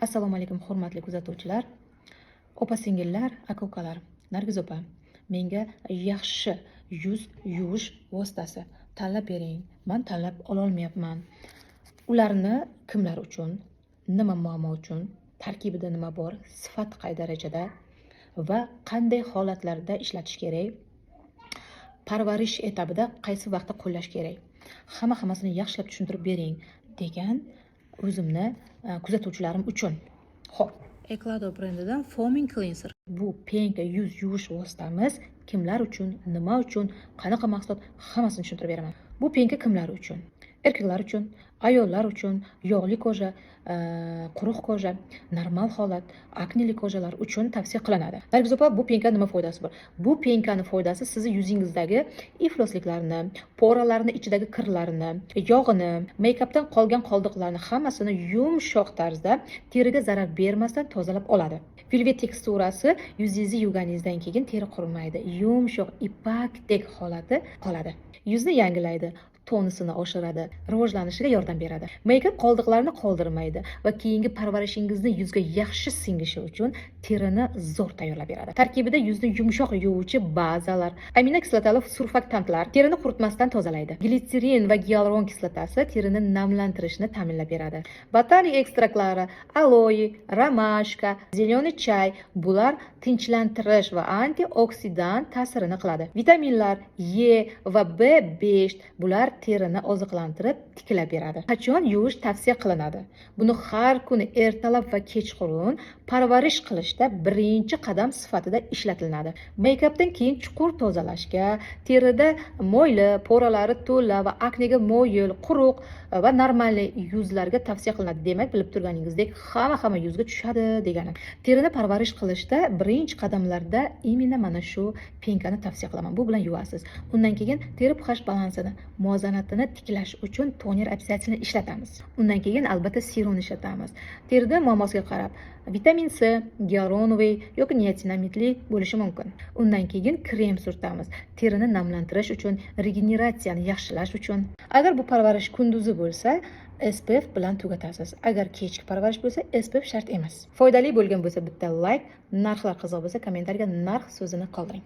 Assalomu alaykum, hurmatli kuzatuvchilar, opa singillar, aka ukalar. Nargiz opa, menga yaxshi yuz yuvish vositasi tanlab bering, man tanlab ololmayapman. Ularni kimlar uchun, nima muammo uchun, tarkibida nima bor, sifati qay darajada va qanday holatlarda ishlatish kerak, parvarish etapida qaysi vaqtda qo'llash kerak, hamma hammasini yaxshilab tushuntirib bering, degan o'zimni kuzatuvchilarim uchun. Ho'p, Eclado brendidan Foaming Cleanser. Bu пенка yuz yuvish vositamiz kimlar uchun, nima uchun, qanaqa mahsulot, hammasini tushuntirib beraman. Bu пенка kimlar uchun? Erkaklar uchun, ayollar uchun, yog'li кожа, quruq кожа, normal holat, akneli кожа lar uchun tavsiya qilinadi. Nargiz opa, bu пенка nima foydasi bor? Bu пенка ni foydasi sizni yuzingizdagi iflosliklarni, пора larni ichidagi kirlarni, yog'ini, meykapdan qolgan qoldiqlarni hammasini yumshoq tarzda, teriga zarar bermasdan tozalab oladi. Velvet teksturasi, yuzingizni yuvganingizdan keyin teri qurimaydi, yumshoq, ipakdek holati qoladi. Yuzni yangilaydi, tonusini oshiradi, rivojlanishiga yordam beradi, meykap qoldiqlarini qoldirmaydi va keyingi parvarishingizni yuzga yaxshi singishi uchun terini zo'r tayyorlab beradi. Tarkibida yuzni yumshoq yuvuvchi bazalar, aminokislotali surfaktantlar terini quritmasdan tozalaydi. Glitserin va gialuron kislotasi terini namlantirishni ta'minlab beradi. Botanik ekstraktlari, aloe, ромашка, зеленый чай, bular tinchlantirish va antioksidant ta'sirini qiladi. Vitaminlar E va B5, bular terini oziqlantirib, tiklab beradi. Qachon yuvish tavsiya qilinadi? Buni har kuni ertalab va kechqurun parvarish qilishda birinchi qadam sifatida ishlatilinadi. Meykapdan keyin chuqur tozalashga, terida moyli, пора lari to'la va aknega moyil, quruq va нормальный yuzlarga tavsiya qilinadi. Demak, bilib turganingizdek, hamma hamma yuzga tushadi degani. Terini parvarish qilishda birinchi qadamlarda именно mana shu пенка ni tavsiya qilaman. Bu bilan yuvasiz. Undan keyin teri pH balansini, muvozanatini tiklash uchun toner обязательно ishlatamiz. Undan keyin, albatta, serum ishlatamiz. Terida muammosiga qarab vitamin C, гиалуроновый yoki niasinamidli bo'lishi mumkin. Undan keyin krem surtamiz, terini namlantirish uchun, regeneratsiyani yaxshilash uchun. Agar bu parvarish kunduzi bo'lsa, SPF bilan tugatasiz. Agar kechki parvarish bo'lsa, SPF shart emas. Foydali bo'lgan bo'lsa, bitta layk, narxlar qiziq bo'lsa, kommentariyga narx so'zini qoldiring.